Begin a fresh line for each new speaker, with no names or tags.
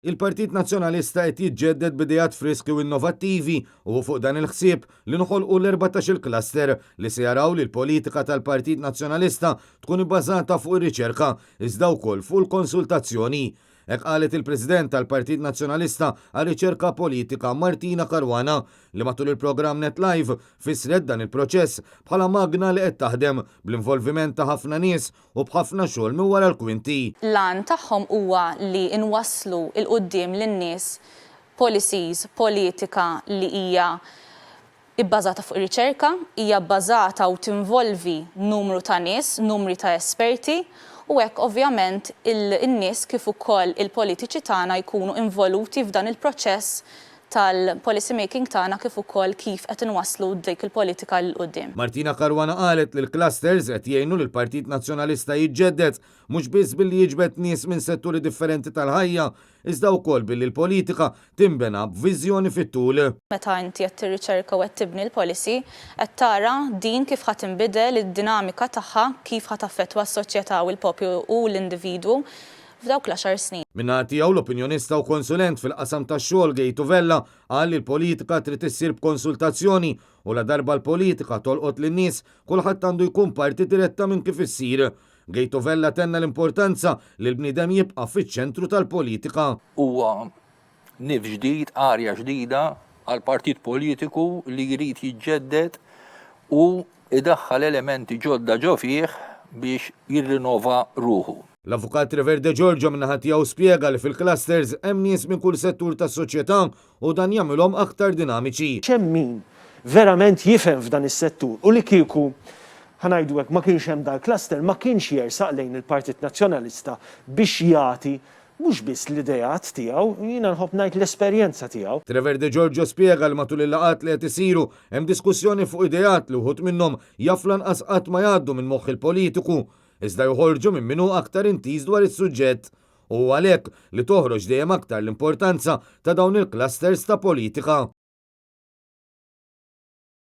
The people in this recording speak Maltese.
Il-Partit Nazzjonalista qed jiġġedded b'ideat friski u innovattivi u hu fuq dan il-ħsieb li nħolqu l-erbatax-il cluster li se jaraw li l-politika tal-Partit Nazzjonalista tkun ibbażata fuq ir-riċerka iżda wkoll fuq il-konsultazzjoni. Hekk qalet il-President tal-Partit Nazzjonalista għar-Riċerka Politika Martina Caruana li matul il-programm Net Live fissret dan il-proċess bħala magna li qed taħdem bl-involviment ta' ħafna nies u b'ħafna xogħol minn wara l-kwinti.
L-għan tagħhom huwa li nwasslu 'l quddiem lin-nies policies, politika li hija bbażata fuq ir-riċerka, hija bbażata u tinvolvi numru ta' nies, numri ta' esperti u hekk ovvjament in-nies kif ukoll il-politiċi tagħna jkunu involuti f'dan il-proċess tal-policy making tagħna kif ukoll kif qed inwasslu dik il-politika 'l quddiem.
Martina Caruana qalet li l-clusters qed jgħinu lill-Partit Nazzjonalista jiġġedded, mhux biss billi jiġbed nies minn setturi differenti tal-ħajja, iżda wkoll billi l-politika tinbena b'viżjoni fit-tul.
Meta inti qed tirriċerka u qed tibni l-policy, qed tara din kif ħa tinbidel, id-dinamika tagħha, kif ħa taffettwa s-soċjetà u l-poplu u l-individwu f'dawk l-għaxar snin.
Min-naħa tiegħu l-opinjonista u konsulent fil-qasam tax-xogħol Gejtu Vella qal li l-politika trid issir b'konsultazzjoni u ladarba l-politika tolqot lin-nies, kulħadd għandu jkun parti diretta minn kif issir. Gejtu Vella tenna l-importanza li l-bniedem jibqa' fiċ-ċentru tal-politika.
Huwa nifs ġdid, arja ġdida għal partit politiku li jrid jiġġedded u jdaħħal elementi ġodda ġo fih biex jirrinova ruħu.
L-Avukat Trevor De Giorgio min-naħa tiegħu spjega li fil-clusters hemm nies minn kull settur tas-soċjetà u dan jagħmilhom aktar dinamiċi.
Hemm min verament jifhem f'dan is-settur u li kieku, ħa ngħidu hekk, ma kienx hemm dal-cluster ma kienx jersaq lejn il-Partit Nazzjonalista biex jagħti mhux biss l-ideat tiegħu, jiena nħobb ngħid l-esperjenza tiegħu.
Trevor De Giorgio spjega li matul il-laqgħat li qed isiru hemm diskussjoni fuq ideat li wħud minnhom jaf lanqas qatt ma jgħaddu minn moħħ il-politiku, iżda joħorġu minn min hu aktar intiż dwar is-suġġett. U hu għalhekk li toħroġ dejjem aktar l-importanza ta' dawn il-clusters ta' politika.